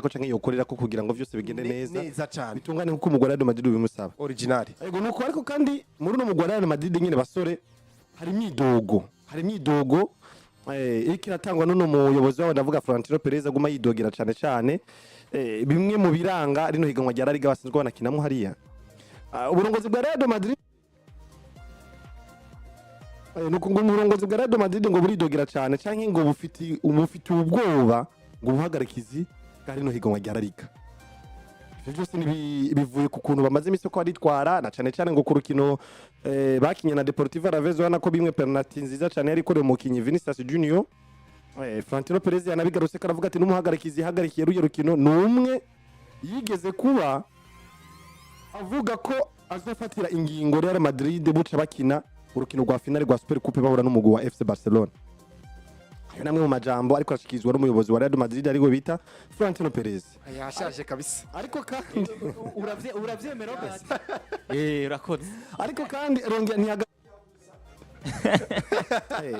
Ko canke yokorera ko kugira ngo vyose bigende neza. Neza cyane. Bitungane nkuko umugwi wa Real Madrid ubimusaba. Original. Yego, nuko. Ariko kandi muri uno mugwi wa Real Madrid nyine, basore, hari imyidogo iriko iratangwa n'uno muyobozi wabo, ndavuga Florentino Perez, aguma yidogera cane cane bimwe mu biranga rino higanwa rya La Liga basanzwe banakinamo hariya. Uburongozi bwa Real Madrid, nuko ngo uburongozi bwa Real Madrid ngo buridogera cane canke ngo bufitiye ubwoba ngo ubuhagarikizi bwa rino higanwa rya La Liga. Ivyo byose bivuye ku kuntu bamaze imisi ko baritwara, na cane cane ngo ku rukino bakinye na Deportivo Alaves, ubona ko bimwe penalty nziza cane yari ikorewe umukinyi Vinicius Junior. Florentino Perez yanabigarutse ko aravuga ati n'umuhagarikizi yahagarikiye ruyo rukino ni umwe yigeze kuba avuga ko azofatira ingingo Real Madrid buca bakina urukino rwa finale rwa Super Coupe bahura n'umugwi wa FC Barcelona. Ayo namwe mu majambo ariko ashikirizwa n'umuyobozi wa Real Madrid, ariwe bita Florentino Perez. Yashaje kabisa. Ariko kandi Uravyemera mbese? Urakoze. Ariko kandi rongera ntiyaga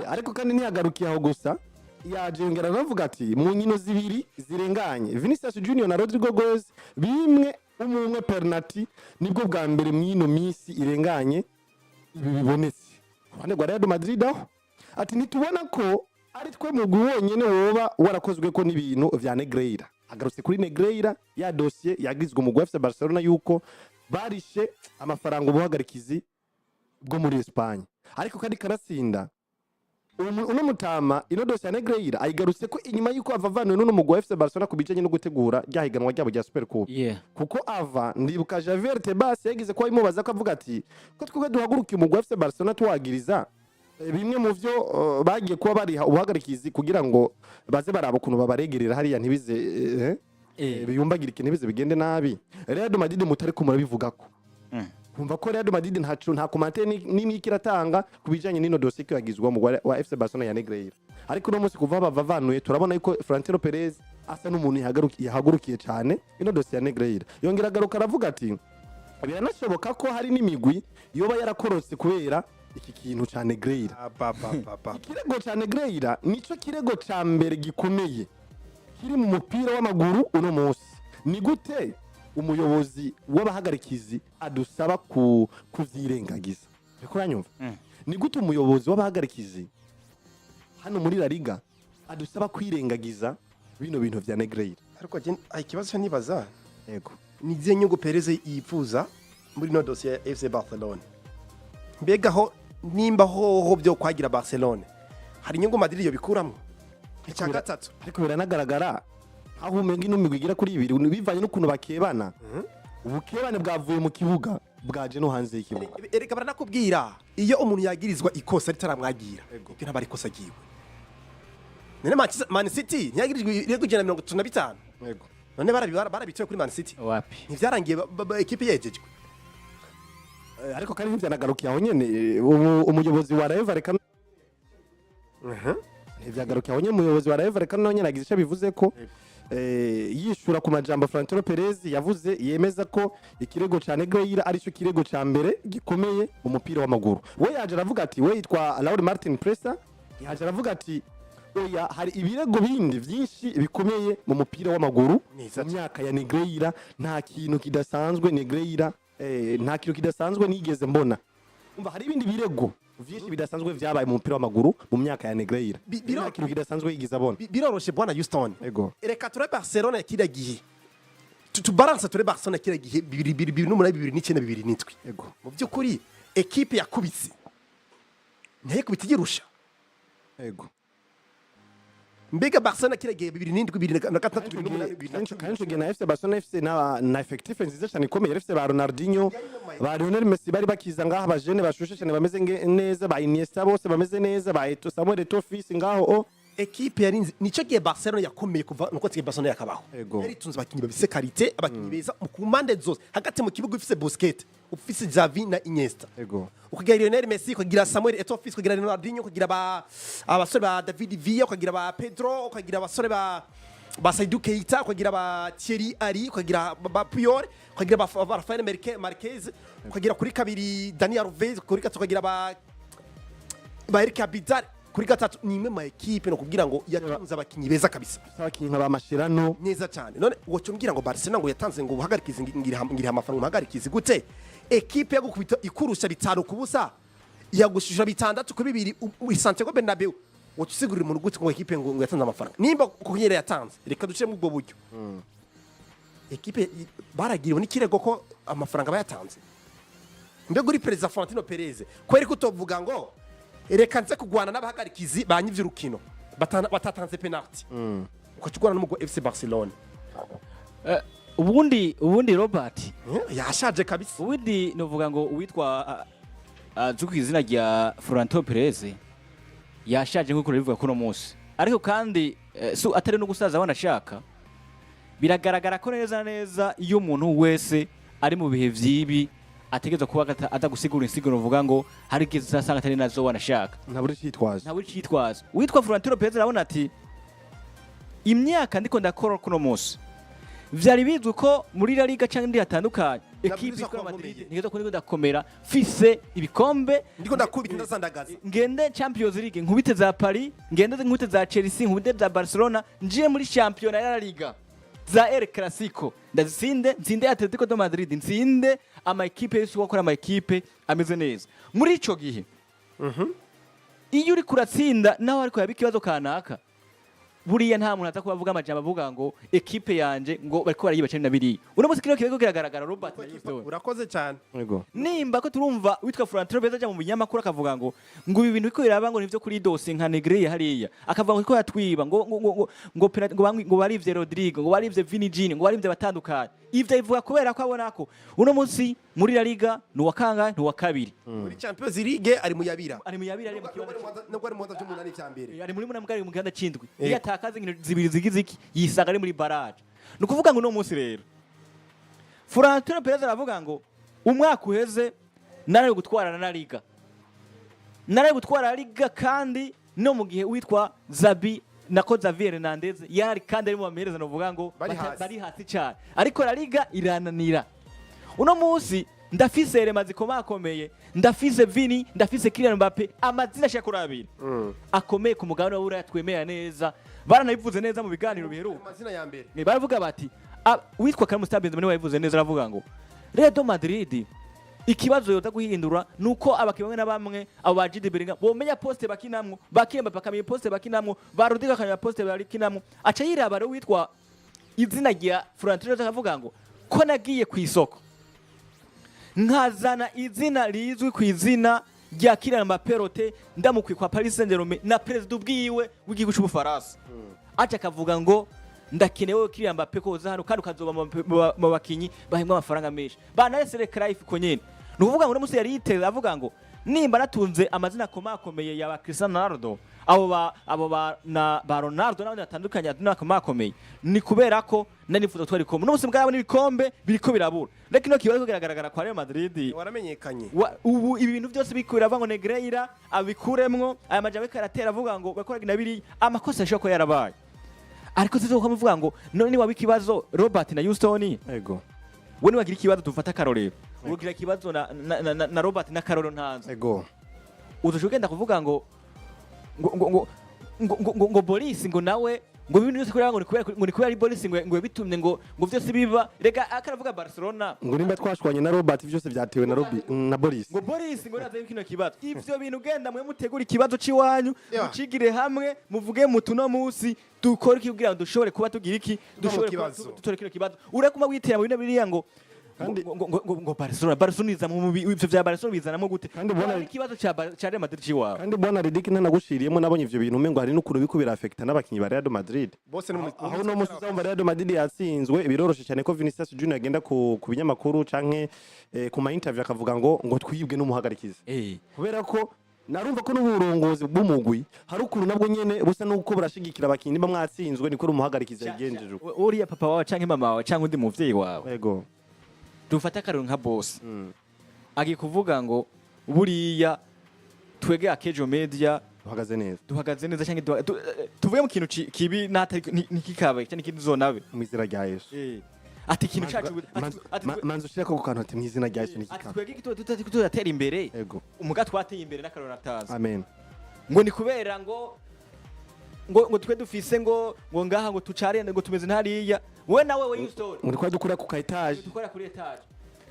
ariko kandi ntiyagarukiye aho gusa, yaje yongera aravuga ati mu nkino zibiri zirenganye Vinicius Junior na Rodrigo Goes bimwe umwe penalty, nibwo bwa mbere mw'ino minsi irenganye ibi bibonetse ku ruhande rwa Real Madrid, aho ati ntitubona ko ari twe mugwi wonyene woba warakozwe ko n'ibintu vya Negreira. Agarutse kuri Negreira, ya dosiye yagizwe umugwi wa FC Barcelona yuko barishe amafaranga ubuhagarikizi bwo muri Espagne. Ariko kandi kanatsinda uno mutama ino dosiye ya Negreira ayigarutse ko inyuma yuko avavanuwe n'uno mugwi wa FC Barcelona ku bijanye no gutegura rya higanwa ryabo rya Super Coupe. Kuko ava ndibuka Javier Tebas yagize ko abimubaza, ko avuga ati ko twebwe duhagurukiye umugwi wa FC Barcelona tuwagiriza bimwe mu vyo bagiye kuba bariha ubuhagarikizi kugira ngo baze baraba ukuntu babaregerera hariya ntibize biyumbagirike, ntibize bigende nabi, Real Madrid mutariko murabivugako? Kumva ko Real Madrid ntaco, nta commentaire n'imwe ikiratanga ku bijanye n'ino dosiye ko yagizwe mu wa FC Barcelona ya Negreira. Ariko uno munsi kuva bavanuye, turabona yuko Florentino Perez asa n'umuntu yahagurukiye cyane ino dosiye ya Negreira. Yongera agaruka aravuga ati biranashoboka ko hari n'imigwi yoba yarakorotse kubera iki kintu ca Negreira. Ba, ba, ba, ba. Ikirego ca Negreira nico kirego ca mbere gikomeye kiri mu mupira w'amaguru uno munsi. Ni gute umuyobozi w'abahagarikizi adusaba ku kuvyirengagiza? Uriko uranyumva? Ni gute umuyobozi w'abahagarikizi hano muri La Liga adusaba kwirengagiza bino bintu vya Negreira? Ariko ikibazo cyo nibaza Yego. ni izihe nyungu Perez yifuza muri no dosiye ya FC Barcelona? Mbega ho nimba hoho byo kwagira Barcelona hari inyungu Madrid yo bikuramwo? Icya gatatu. Ariko biranagaragara aho umenga ino migwi igera kuri ibiri, bivanye n'ukuntu bakebana, ubukebane bwavuye mu kibuga bwaje no hanze y'ikibuga. Erega baranakubwira, iyo umuntu yagirizwa ikosa ritaramwagira, ibyo ntabwo ari ikosa ryiwe. None Man City ntiyagirijwe ibirego 135? Yego. None barabitoye kuri Man City? Wapi. Ntivyarangiye ekipe yejejwe? Ariko kandi ntivyanagarukiye aho nyene. Ubu umuyobozi wa Rayo Vallecano, ntivyagarukiye aho nyene, umuyobozi wa Rayo Vallecano nawe nyene agize ico bivuze ko yishura ku majambo Florentino Perez yavuze, yemeza ko ikirego ca Negreira ari cyo kirego ca mbere gikomeye mu mupira w'amaguru. We yaje aravuga ati, we yitwa Raul Martin Presa, yaje aravuga ati oya, hari ibirego bindi vyinshi bikomeye mu mupira w'amaguru Neza. mu myaka ya Negreira. Nta kintu kidasanzwe Negreira, nta kintu kidasanzwe nigeze mbona. Umva, hari ibindi birego vyinshi bidasanzwe vyabaye mu mupira w'amaguru mu myaka ya Negreira. Nta kintu kidasanzwe yigeze abona. Biroroshe bwana Houston. Ego. Reka ture Barcelona ya kiriya gihe, tubaranse ture Barcelona ya kiriya gihe, bibiri bibiri 2008, 2009, 2007. Ego. Mu by'ukuri ekipe yakubitse ntiyayikubita igirusha. Ego. Mbega Barcelona kiriya gihe, 2007, 2006, 2008, 2010? Kandi ico gihe na FC Barcelona FC na effectif nziza cyane ikomeye, FC ba Ronaldinho, ba Lionel Messi bari bakiza ngaha, abajene bashushe cyane bameze neza, ba Iniesta bose bameze neza, ba Eto'o, Samuel Eto'o fils ngaho o Ekipe yari nicyo gihe Barcelona yakomeye kuva nuko tsiye Barcelona yakabaho. Ego. Yari itunze abakinnyi bafise qualité, abakinnyi beza ku mpande zose. Hagati mu kibuga ufise Busquets, ufise Xavi na Iniesta, Ego. ukagira Lionel Messi, ukagira Samuel Eto'o fils, ukagira Ronaldinho, ukagira ba abasore ba David Villa, ukagira ba Pedro, ukagira abasore ba Seydou Keita, ukagira ba Thierry Henry, ukagira ba Puyol, ukagira ba Rafael Marquez, ukagira kuri kabiri Dani Alves, kuri gatatu ukagira ba Eric Abidal. Kuri gatatu ni imwe mu ekipe no kugira ngo yatunze abakinyi beza kabisa. Abakinyi nka ba Mascherano. Neza cyane. None woco mbwira ngo Barcelona ngo yatanze ngo ubuhagarikizi, ngira amafaranga umuhagarikizi gute? Ekipe yagukubita ikurusha 5-0, yagushusha 6-2 Santiago Bernabeu, woco usigurira umuntu gute ngo ekipe ngo yatanze amafaranga? Nimba kuko nyine yatanze, reka duce muri ubwo buryo, ekipe baragiriwe n'ikirego ko amafaranga bayatanze. Mbega uri perezida Florentino Perez, kweri kutovuga ngo reka nze kugwana n'abahagarikizi banyivye urukino, batatanze penalty, ukaca ugwana n'umugwi wa FC Barcelona? Ubundi Robert, Yashaje kabisa. Ubundi novuga ngo uwitwa azwi ku izina rya Florentino Perez yashaje nk'uko rivuga kuno munsi, ariko kandi atari no gusaza, wanashaka biragaragara ko neza na neza iyo umuntu wese ari mu bihe vyibi ategerezwa kuba aza gusigura insiguro, uvuga ngo hari igihe uzasanga atari nazo wanashaka. Ntabura icitwazo. Ntawe icitwazo. Uwitwa Florentino Perez arabona ati imyaka ndiko ndakora kuno munsi, vyari bizwi ko muri La Liga canke indi hatandukanye ekipe Nabwirizwa yitwa kuba Madrid nkomeye. ntigeza ko ndiko ndakomera, mfise ibikombe. Ndiko ndakubita, ndasandagaza. Ngende Champions League nkubite za Paris, ngende nkubite za Chelsea, nkubite za Barcelona, njiye muri championnat ya La Liga za El Clasico ndazitsinde, ntsinde Atletico de Madrid, ntsinde ama ekipe yose, gukora ama ekipe ameze neza. Muri ico gihe iyo uri kuratsinda naho ariko yaba ikibazo kanaka, buriya nta muntu aza kuba avuga amajambo avuga ngo ekipe yanje ngo bariko barayiba cyane na biriya. Uno munsi kino kiriko kiragaragara, Robert na Houston. Urakoze cyane. Yego. Nimba ko turumva witwa Florentino Perez aja mu binyamakuru akavuga ngo ibi bintu biko biraba ngo nivyo kuri dossier nka Negreira hariya, akavuga ngo ko yatwiba ngo penalty, ngo bamwe ngo barivye Rodrigo, ngo barivye Vini Jini, ngo barivye batandukanye, ivyo abivuga kubera ko abona ko uno munsi muri La Liga ni uwa kangahe? Ni uwa kabiri. Muri Champions League ari mu yabira. Ari mu yabiri, ari mu kibanza Nubwo ari mu bibanza by'umunani vya mbere. Ari muri munani, ari mu kibanza c'indwi. Yego. Iyo atakaza inkino zibiri zigize iki, yisanga ari muri barrage. Ni ukuvuga ngo uno munsi rero Florentino Perez aravuga ngo umwaka uheze nari gutwara na Liga, nari gutwara Liga, kandi no mu gihe witwa Xabi nako Xavier Hernandez yari kandi ari mu bamereza, novuga ngo Bari hasi. Bari hasi cyane, ariko La Liga irananira. Uno munsi ndafise éléments zikomakomeye, ndafise Vini, ndafise Kylian Mbappe, amazina ashaka kuri abiri akomeye ku mugabane wa Buraya twemera neza. Baranabivuze neza mu biganiro biheruka. Amazina ya mbere. Baravuga bati witwa Karim Benzema niwe wabivuze neza, aravuga ngo Real Madrid ikibazo yoza guhindura nuko abakinnyi bamwe na bamwe, abo ba Jude Bellingham bomenya poste bakinamwo, ba Kylian Mbappe bakamenya poste bakinamwo, ba Rodrigo bakamenya poste bakinamwo. Aca yiraba rero witwa izina rya Florentino Perez akavuga ngo ko nagiye ku isoko nkazana izina rizwi ku izina rya Kylian Mbappe rote ndamukwiye kwa Paris Saint-Germain na perezida ubwiwe w'igihugu cy'Ubufaransa, aca akavuga ngo ndakenewe Kylian Mbappe ko uza hano kandi ukazoba mu bakinyi bahembwa amafaranga menshi, banaresere Cruyff ko nyene. Ni ukuvuga ngo uno munsi yari yiteze avuga ngo nimba natunze amazina akomakomeye ya ba Cristiano Ronaldo, abo ba na ba Ronaldo n'abandi batandukanye akomakomeye, ni kubera ko nari nifuza gutwara ibikombe. Uno munsi mugabo n'ibikombe biriko birabura. Reka ino kibazo kiragaragara kwa Real Madrid. Waramenyekanye. Ubu ibi bintu byose bikubira avuga ngo Negreira abikuremwo aya majambo ariko aratera avuga ngo bakoraga na biriya, amakosa ashobora kuba yarabaye, ariko sizo ko muvuga ngo none niwaba ikibazo, Robert na Houston, Yego. we niwagira ikibazo, dufata akarorero, ugira ikibazo na Robert na Karoro ntanze, Yego. uzoca ugenda kuvuga ngo Boris ngo nawe ngo ibintu byose kubera ngo ni kubera ngo ni kubera ari Boris ngo yabitumye ngo byose biba. Reka akaravuga Barcelona. Ngo nimba twashwanye na Robert, byose byatewe na Robi na Boris. Ngo Boris ngo naze kino kibazo. Ivyo bintu ugenda mwe mutegura ikibazo ciwanyu, mucigire hamwe, muvuge mutu no munsi dukore iki kugira ngo dushobore kuba tugira iki, dushobore kuba kibazo. dutore kino kibazo. Urakuma witera mu bintu biriya ngo ngo Barcelona iza mu ivyo vya Barcelona bizanamo gute? Kandi ubona- Waba ikibazo ca Real Madrid ciwawe. Kandi bwana Riddick, ntanagushiriyemo, nabonye ivyo bintu umengo hari n'ukuntu biriko birafekta n'abakinyi ba Real Madrid. Bose ni mu Aho no musi uzumva Real Madrid yatsinzwe, biroroshe cyane ko Vinicius Junior agenda ku binyamakuru canke ku ma interview akavuga ngo twibwe n'umuhagarikizi, kubera ko narumva ko n'uburongozi bw'umugwi hari ukuntu nabwo nyene busa n'uko burashigikira abakinyi, nimba mwatsinzwe niko umuhagarikizi yagenjeje uko. Uriya papa wawe canke mama wawe canke undi muvyeyi wawe, Yego. dufate akarero nka boss agiye kuvuga ngo buriya twege Akejo Media Uhagaze neza. Duhagaze neza canke tuvuge mu kintu kibi n'atari ntikikabe cyangwa ikindi zonabe. Mu izina rya Yesu. Ati ikintu cacu Manzi ushirako ku kantu ati mu izina rya Yesu ati nikikabe. twege tudatera imbere. Yego. Umuga twateye imbere n'akarero natazi. Amen. Ngo ni kubera ngo twe dufise ngo ngaha ngo tucarende, ngo tumeze ntariya. We nawe, we Houston, Muri kwa dukura ku ka étage. Dukora kuri étage,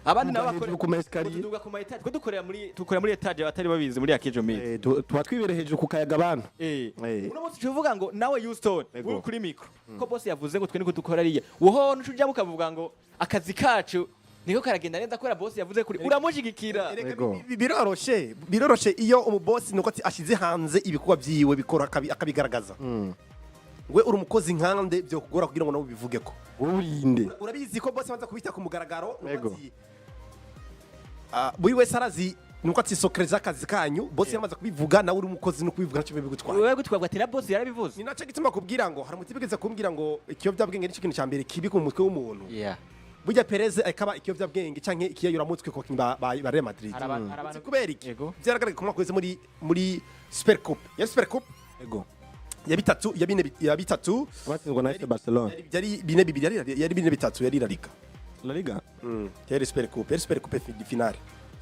abandi nabo Tuduga bakora hejuru ku ma escalier. Ngo tuduga ku ma étage. Twe dukorera muri, dukorera muri étage, abatari babizi muri Akejo Media. Tuba twibereye hejuru ku kayaga abantu. Uno munsi tuvuga ngo nawe Houston, uri kuri micro, ko boss yavuze ngo twe niko dukora ariya, woho nuca ukavuga ngo akazi kacu niko karagenda neza kubera boss yavuze kuri, uramushigikira. Erega biroroshe iyo umubosi nuko ati ashize hanze ibikorwa byiwe bikora akabigaragaza. We uri umukozi nkande byokugora kugira ngo nawe ubivuge ko Wowe urinde? Urabizi ko boss abanza kubita ku mugaragaro, nuko ati, buri wese arazi nuko ati secret z'akazi kanyu. Boss yamaze kubivuga, nawe uri umukozi no kubivuga ntacyo bigutwara. Wewe gutwabwa ati na boss yarabivuze. Ni nacyo gituma kubwira ngo hari umuti bigeze kumbwira ngo ikiyobyabwenge nicyo kintu cya mbere kibi ku mutwe w'umuntu. Burya Perez akaba ikiyobyabwenge canke ikiyayuramutwe ku bakinyi ba Real Madrid. Hari abantu Kubera iki? Yego. Byaragaragaye ku mwaka uheze muri Super Coupe ya Super Coupe ya bitatu, ya bine, ya bitatu. Batsinzwe na FC Barcelona. Yari 4-2, yari 4-3, yari La Liga. La Liga. Yari Super Coupe, yari Super Coupe finale.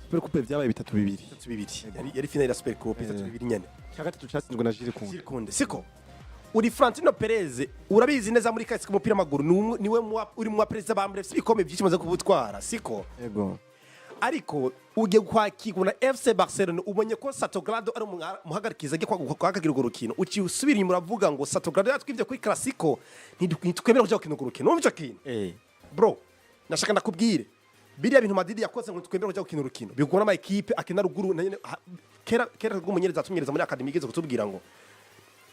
Super Coupe vyabaye 3-2. 3-2, yari finale ya Super Coupe, 3-2 nyene. Cya gatatu cyatsinzwe na Jules Koundé. Jules Koundé, siko uri Florentino Perez, urabizi neza muri kahise k'umupira w'amaguru ni niwe uri mu baperezida ba mbere bafite ibikombe byinshi maze kubutwara, siko? Yego. Ariko ugiye kwakirwa na FC Barcelona, ubonye ko Sato Grado ari umuhagarikizi agiye guhagarika urwo rukino, uciye usubira inyuma uravuga ngo Sato Grado yatwivye kuri Clasico, ntitwemera kuja gukina urwo rukino. Wumva ico kintu? Bro, nashaka ndakubwire biriya bintu Madrid yakoze ngo twemere kujya gukina urukino bigora ama équipe akina ruguru na nyene kera kera rw'umumenyereza atumenyereza muri academy igeze kutubwira ngo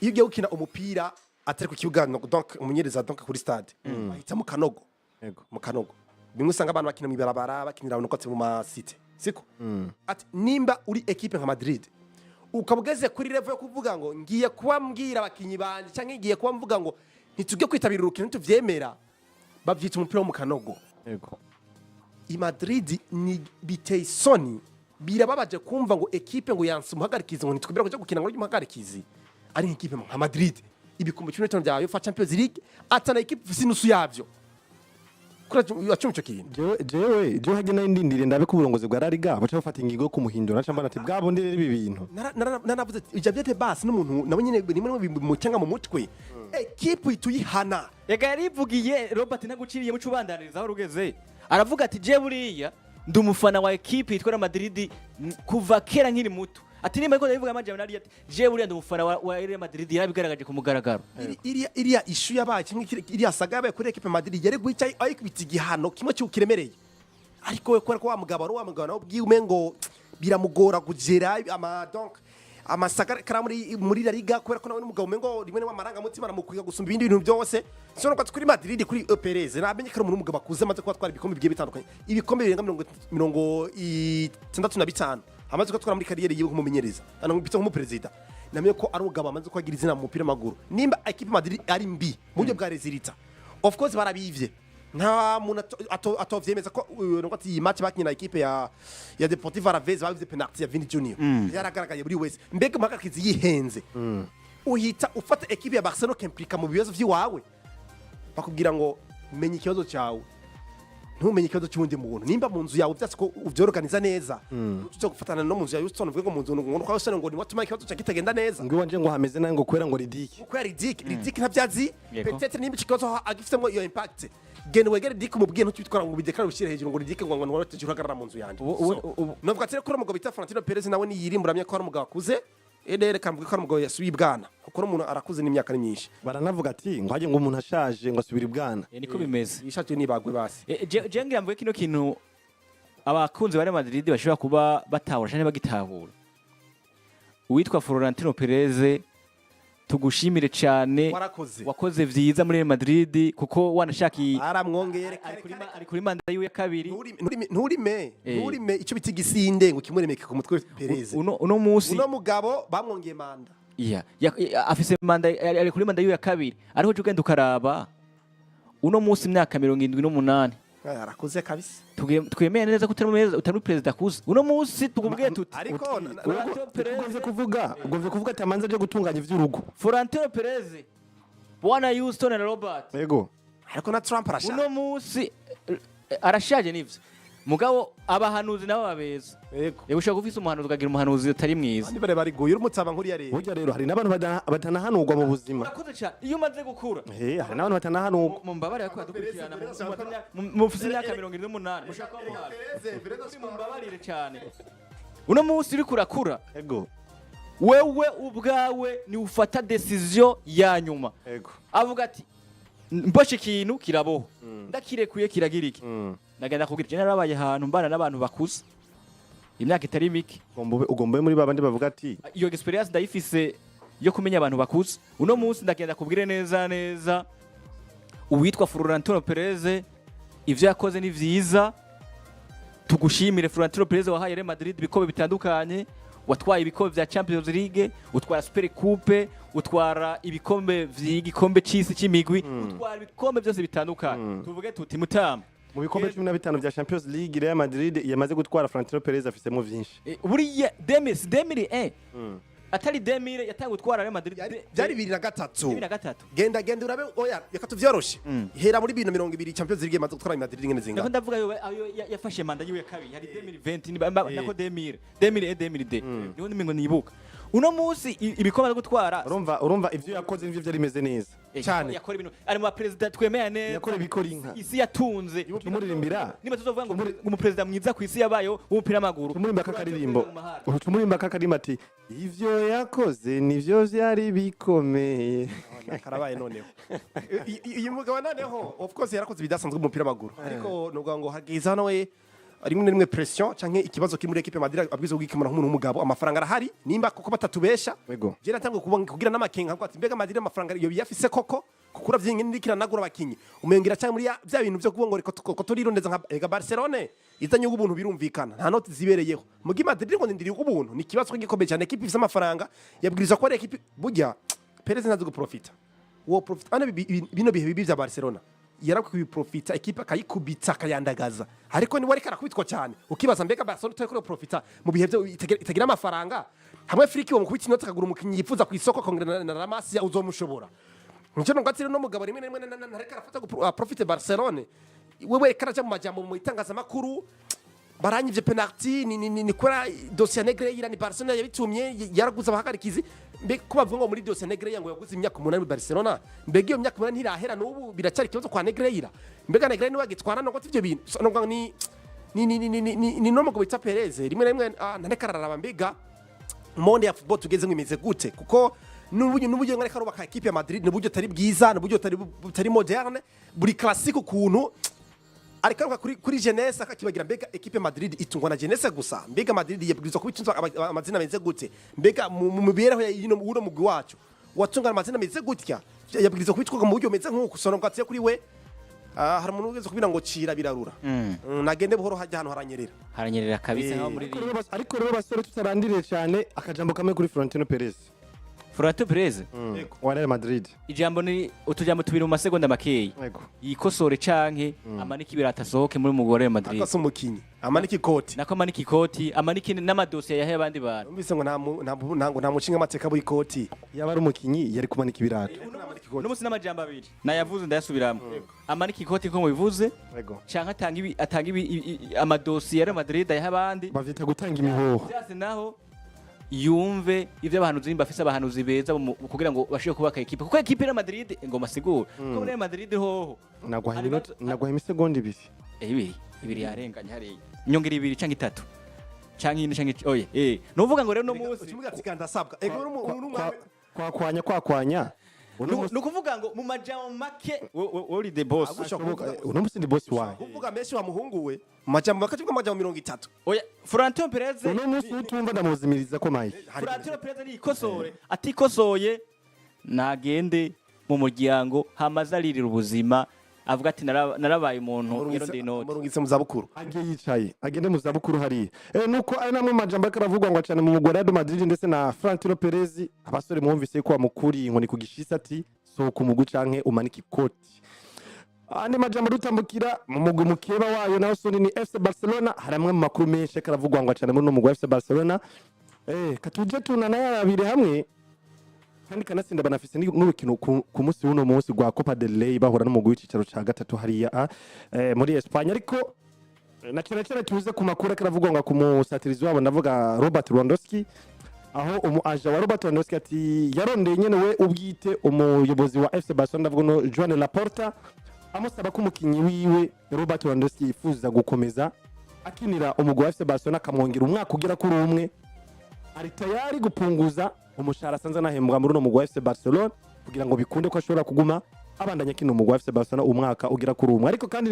iyo ugiye gukina umupira atari ku kibuga, donc umumenyereza, donc kuri stade bahita mu kanogo. Mu kanogo bimwe usanga abantu bakina mu ibarabara, bakinira abantu kotse mu ma cité, siko? Ati nimba uri équipe nka Madrid, ukaba ugeze kuri level yo kuvuga ngo ngiye kuba mbwira abakinyi banje cyangwa ngiye kuba mvuga ngo ntitujye kwitabira urukino ntituvyemera, bavyita umupira wo mu kanogo. I Madrid ni biteye isoni, birababaje kumva ngo équipe ngo yanse umuhagarikizi, ngo ntitwemera kujya gukina ngo umuhagarikizi ari nk'ikipe nka Madrid, ibikombe 15 bya UEFA Champions League, atana équipe ifise inusu yavyo. Kuri acumva ico kintu. Jewe hajye nari ndindiriye ndabe ko uburongozi bwa La Liga buca bufata ingingo yo kumuhindura, naca mbona ati bwa bundi rero ibi bintu. Naravuze ati Javier Tebas n'umuntu nawe nyene rimwe rimwe bimucenga mu mutwe, équipe ituyihana. Ega yarivugiye, Robert, ntaguciriye muco ubandaniriza aho rugeze, aravuga ati je buriya ndi umufana wa équipe yitwa Real Madrid kuva kera nkiri muto. Ati nimba ariko ndabivuga amajambo nari, ati je buriya ndi umufana wa Real Madrid, yarabigaragaje ku mugaragaro. Iriya issue yabaye kimwe, iriya saga yabaye kuri équipe Madrid, yari guhita ayikubita igihano kimwe kiremereye, ariko we kubera ko wa mugabo ari wa mugabo nawe ubwiwe ngo biramugora kugera ama donc amasaga kara muri La Liga, kubera ko nawe n'umugabo umengo rimwe rimwe amarangamutima aramukwiga gusumba ibindi bintu byose. So nuko kuri Madrid, kuri Perez, namenye ko ari umuntu w'umugabo akuze, amaze kuba atwara ibikombe bigiye bitandukanye, ibikombe birenga 65 amaze kuba muri carrière yiwe nk'umumenyereza, anamwita nk'umuperezida. Namenye ko ari umugabo amaze kuba agira izina mu mupira w'amaguru. Nimba équipe Madrid ari mbi mu buryo bwa résultat, of course barabivye, nta muntu atovyemeza ko nuko ati iyi match bakinye na équipe ya Deportivo Alaves babize penalty ya Vini Junior, yaragaragaye buri wese. Mbega umuhagarikizi yihenze, uhita ufata équipe ya Barcelona ukimplika mu bibazo vy'iwawe? Bakubwira ngo menya ikibazo cyawe, ntumenye ikibazo cy'uwundi muntu. Nimba mu nzu yawe byatsi ko uvyoroganiza neza, uza gufatana no mu nzu ya Houston uvuge ngo mu nzu ngo kwa Houston ngo ni watuma ikibazo cyawe kitagenda neza. Ngo iwanje ngo hameze nabi ngo kubera ngo ridike. Kuko ya Riddick, Riddick ntabyazi. Peut-être nimba iki kibazo agifitemo iyo impact, genda wegere Riddick umubwiye, ntutwitwara ngo ubidekare ubishyire hejuru ngo Riddick ngo ngo uhagarara mu nzu yanjye. Novuga ati rero kuri umugabo bita Florentino Perez, nawe niyirimbura amenya ko ari umugabo akuze. Rero reka mvuge ko ari umugabo yasubiye ibwana, kuko n'umuntu arakuze n'imyaka ni myinshi. Baranavuga ati ngo hajye ngo umuntu ashaje ngo asubira ibwana. Niko bimeze. Yishaje nibagwe basi. Je ngira mvuge kino kintu abakunzi ba Real Madrid bashobora kuba batahura canke bagitahura. Uwitwa Florentino Perez, tugushimire cyane. Warakoze. Wakoze vyiza muri Real Madrid, kuko wanashaka Baramwongeye, reka. ari kuri manda yiwe ya kabiri. Nturime nturime icyo bita igisinde ngo kimuremeke ku mutwe Perez. Uno munsi Uno mugabo bamwongeye manda. Yeah. Afise manda, ari kuri manda yiwe ya kabiri, ariko uje ugenda ukaraba uno munsi imyaka 78. Arakuze kabisa. Twemeye neza ko utari perezida akuze uno munsi, tukubwiye tuti Ariko Florentino Perez Ugomvye kuvuga ati amanza aje gutunganya ivy'urugo. Florentino Perez, bwana Houston na Robert. Yego. Ariko na Trump arashaje. Uno munsi arashaje nivyo. Mugabo abahanuzi nabo babeza. Reba, ushobora gufisa umuhanuzi, ukagira umuhanuzi utari mwiza. Abandi bare bariguye urumutsaba nkuriya rero. Burya rero hari n'abantu batanahanurwa mu buzima. Urakoze cyane, iyo umaze gukura. Hari n'abantu batanahanurwa. Mumbabarire ko yadukurikirana mufite imyaka 78, mushaka kuba muhazi, mumbabarire cyane. Uno munsi uriko urakura, wewe ubwawe ni ufata décision ya nyuma. Avuga ati: "Mboshe ikintu kiraboho, ndakirekuye kiragira iki." Ndagenda kubwira, je narabaye ahantu mbana n'abantu bakuze imyaka itari mike. Ugomba ube muri babandi bavuga ati: Iyo experience ndayifise yo kumenya abantu bakuze. Uno munsi ndagenda kubwire neza neza, uwitwa Florentino Perez ivyo yakoze ni vyiza. Tugushimire, Florentino Perez, wahaye Real Madrid ibikombe bitandukanye. Watwaye ibikombe vya Champions League, utwara Super Coupe, utwara ibikombe vy'igikombe c'isi c'imigwi, utwara ibikombe byose bitandukanye. Tuvuge tuti: "Mutama." Mu bikombe 15 vya Champions League Real Madrid yamaze gutwara, Florentino Perez afisemo vyinshi. Buriya 2000, si 2001, atari 2000 yatanguye gutwara Real Madrid. Byari 2003. 2003. Genda, genda urabe. Oya, reka tuvyoroshe. Hera muri 2020, Champions League yamaze gutwara Madrid ingene Nako zingana. ndavuga yo ayo yafashe manda yiwe ya kabiri hari 2020 nako 2000, 2001, 2002, niho nimengo nibuka. Uno munsi ibikombe ari gutwara. Urumva ivyo yakoze nivyo vyari bimeze neza. Cyane. Yakora ibintu, ari mu baperezida twemeye neza. Yakora ibikora inka. Isi yatunze. Tumuririmbira. Niba tuzovuga ngo umuperezida mwiza ku isi yabayeho w'umupira w'amaguru, Tumurimba akakaririmbo, tumurimba akakaririmbo ati: "Ivyo yakoze nivyo vyari bikomeye." Karabaye noneho. Uyu mugabo noneho, of course, yarakoze ibidasanzwe mu mupira w'amaguru, ariko nuvuga ngo hageze hano we rimwe na rimwe pression canke ikibazo kiri muri équipe ya Madrid abwirizwa kugikemura nk'umuntu w'umugabo. Amafaranga arahari nimba koko batatubesha. Je natanguye kubona kugira n'amakenga nkavuga ati: "Mbega Madrid amafaranga iyo biyafise koko?" Kuko uravye ingene iriko iranagura abakinyi, umengira cyangwa muri bya bintu byo kuvuga ngo reka ko turirondeza nka ega Barcelone izanye ubuntu, birumvikana nta noti zibereyeho. Mugi Madrid ngo ndindiriye ubuntu, ni ikibazo gikomeye cyane. Équipe ifise amafaranga yabwirizwa ko ari équipe. Burya Perez ntazi guprofita, uwo profita ano bino bihe bibi vya Barcelona yarakwiye profita, équipe akayikubita, akayandagaza, ariko niwe ariko arakubitwa cyane. Ukibaza: mbega Barcelona utari kuri profita mu bihe byo itagira amafaranga, hamwe Flick wo mukubita inoti akagura umukinyi yifuza ku isoko, akongera na La Masia, uzomushobora? Nicyo nubwo no mugabo rimwe na rimwe ntareka arafata profite Barcelone. Wewe reka araja mu majambo mu itangazamakuru: "Baranyivye penalty, ni kora dossier Negreira, ni Barcelona yabitumye, yaraguze abahagarikizi." Mbe ko bavuga ngo muri dossier Negreira ngo yaguze imyaka 8 muri Barcelona, mbega iyo myaka 8 ntirahera? N'ubu biracyari ikibazo kwa Negreira. Mbega Negreira niwe agitwara no ivyo bintu? So, nubwo ni no mugabo bita Perez rimwe na rimwe ntareka araraba mbega monde ya football tugeze ngo imeze gute, kuko n'uburyo ngareka arubaka équipe ya Madrid n'uburyo atari bwiza, n'uburyo butari moderne, buri classique ukuntu ariko aruka kuri jeunesse, akakibagira: mbega équipe ya Madrid itungwa na jeunesse gusa? Mbega Madrid yabwirizwa kuba itunzwe amazina ameze gute? Mbega mu mibereho ya yino uno mugwi wacu watunga amazina ameze gutya, yabwirizwa kuba itwarwa mu buryo bumeze nk'uku? Sono ngo kuri we, hari umuntu ugeze kubwira ngo cira birarura. Nagende buhoro, hajya ahantu haranyerera. Haranyerera kabisa nkaho muri Ariko rero basore, tutarandiriye cyane, akajambo kamwe kuri Florentino Perez. Florentino Perez Wa Real Madrid. Ijambo ni utujambo tubiri mu masegonda makeyi. Yikosore canke amanike ibirato asohoke muri mugore wa Madrid. Ariko si umukinyi, amanike ikoti. Nako amanike ikoti, amanike n'amadosiye yahaye abandi bantu. Numvise ngo nta mu- nta mu- nta ngo nta mushinga amateka w'ikoti. Yaba ari umukinyi yari kumanika ibirato. Uno munsi n'amajambo abiri nayavuze, ndayasubiramo: amanike ikoti ko mubivuze, canke atanga amadosiye ya Real Madrid ayaha abandi. Bavyita gutanga imihoho. Vyase naho yumve ivyo abahanuzi bafise, abahanuzi beza kugira ngo bashobore kubaka équipe, kuko équipe ya Real Madrid ngoma sigura kuko Real Madrid hoho Naguha Hari iminota, naguha imisegonda 2. Ibiri, ibiri yarenganye hariya, inyongera ibiri canke itatu canke ine canke oye, nuvuga ngo rero no munsi Ukivuga ati kanda asabwa ego n'umwami. Kwakwanya, kwakwanya uno munsi. Ni ukuvuga ngo mu majambo make uri the boss. Agusha. Uno munsi ndi boss wawe. Kuvuga menshi wa muhungu we, mu majambo make tuvuga amajambo 30. Oya, Florentino Perez. Uno munsi utumva ndamuzimiriza ko Mike. Florentino Perez niyikosore, atikosoye nagende mu muryango hamaze aririra ubuzima, avuga ati: "Narabaye umuntu yarondeye inoti." Murungitse mu zabukuru. Agiye yicaye, agende mu zabukuru hariya. Nuko ari namwe mu majambo ariko aravugwa ngo cyane mu mugwi wa Real Madrid ndetse na Florentino Perez. Abasore, mwumvise ko wamukuriye inkoni ku gishisi ati: "Sohoka umugwi canke umanike ikoti." Andi majambo dutambukira mu mugwi mukeba wayo naho soni ni FC Barcelona. Hari amwe mu makuru menshi ariko aravugwa ngo cyane muri uno mugwi wa FC Barcelona. Katuje tunanayarabire hamwe kandi kanatsinda banafise n'urukino ku munsi w'uno munsi rwa Copa del Rey, bahura n'umugwi w'icicaro ca gatatu hariya muri Espagne. Ariko Na cyane cyane tuze ku makuru ariko aravugwa ngo ku musatirizi wabo, ndavuga Robert Lewandowski, aho umu agent wa Robert Lewandowski ati yarondeye nyene we ubwite umuyobozi wa FC Barcelona, ndavuga no Joan Laporta, amusaba ko umukinyi wiwe Robert Lewandowski yifuza gukomeza akinira umugwi wa FC Barcelona, akamwongera umwaka ugera kuri umwe, ari tayari gupunguza umushahara asanzwe anahembwa muri uno mugwi wa FC Barcelona kugira ngo bikunde ko ashobora kuguma abandanya akina umugwi wa FC Barcelona umwaka ugera kuri umwe. Ariko kandi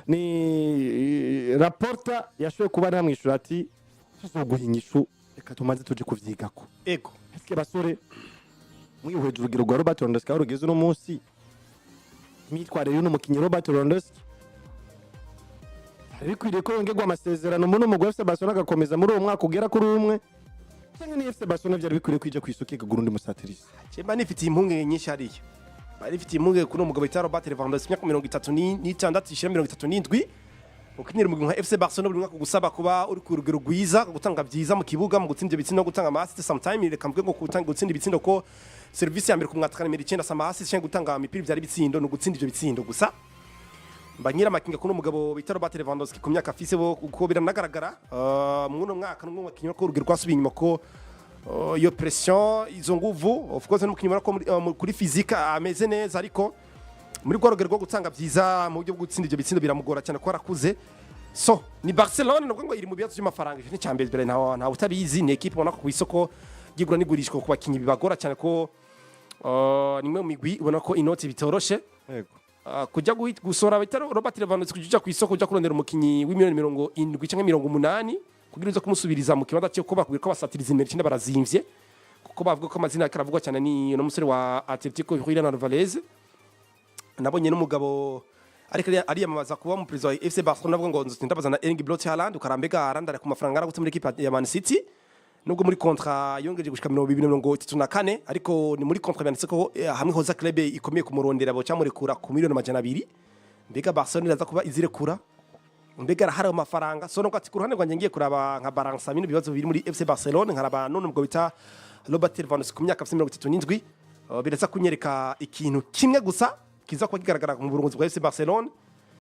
ni Laporta yashoboye kuba namwishyura ati: "Tuzoguha inyishu, reka tumaze tuje kuvyigako." Ego. Eske basore, mwihweje urugero rwa Robert Lewandowski aho rugeze uno munsi, imyitwarire y'uno mukinyi Robert Lewandowski, byari bikwiriye ko yongerwa amasezerano muri uno mugwi wa FC Barcelona agakomeza muri uwo mwaka ugera kuri umwe, cyangwa ni FC Barcelona byari bikwiriye kwija ku isoko ikagura undi musatirizi? Mba nifitiye impungenge nyinshi hariya, mba nifitiye impungenge kuri uwo mugabo bita Robert Lewandowski, imyaka 36 ishira 37, ukinira umugwi nka FC Barcelona buri mwaka gusaba kuba uri ku rugero rwiza, gutanga byiza mu kibuga, mu gutsinda ibitsindo no gutanga ama assist. Sometime reka mvuge ngo gutanga, gutsinda ibitsindo, ko service ya mbere ku mwataka nimero 9 sama assist cyangwa gutanga imipira byari ibitsindo, ni ugutsinda ivyo bitsindo gusa. Mba nyira amakinga kuri uno mugabo bita Robert Lewandowski ku myaka afise bo, kuko biranagaragara muri uno mwaka n'umwe mu bakinyi ko urugero rwasubiye inyuma, ko iyo pression, izo nguvu, of course n'umukinyi ubona ko kuri physique ameze neza, ariko muri rwa rugero rwo gutanga byiza mu buryo bwo gutsinda ibyo bitsindo biramugora cyane ko arakuze. So ni Barcelona nubwo ngo iri mu bibazo by'amafaranga, icyo ni icya mbere, ntawe utabizi. Ni equipe ubona ko ku isoko ry'igura n'igurishwa ku bakinyi bibagora cyane, ko ni imwe mu migwi ubona ko inoti bitoroshe. Kujya gusora bita Robert Lewandowski, kujya ku isoko, ujya kurondera umukinyi w'imiliyoni 70 cyangwa 80 kugira uze kumusubiriza mu kibanza cyo kuba bakubwira ko basatiriza imbere 9 barazimvye, kuko bavuga ko amazina yake aravugwa cyane ni uno musore wa Atletico, Julian Alvarez. Nabonye n'umugabo ariko ariyamamaza kuba mu perezida wa FC Barcelona avuga ngo nzotsinda bazana Erling Braut Haaland, ukarambega Haaland ari ku mafaranga aragutse muri equipe ya Man City, nubwo muri contrat yongeje gushika 2034, ariko ni muri contrat byanditse ko hamwe hoza club ikomeye kumurondera bo cyamurekura ku miliyoni 200. Mbega Barcelona iraza kuba izirekura? Mbega arahari ayo mafaranga? So nuko ati ku ruhande rwanjye ngiye kuraba nka balance bino bibazo biri muri FC Barcelona, nkaraba none ubwo bita Robert Lewandowski ku myaka afite 37, biraza kunyereka ikintu kimwe gusa kiza kuba kigaragara mu burongozi bwa FC Barcelona.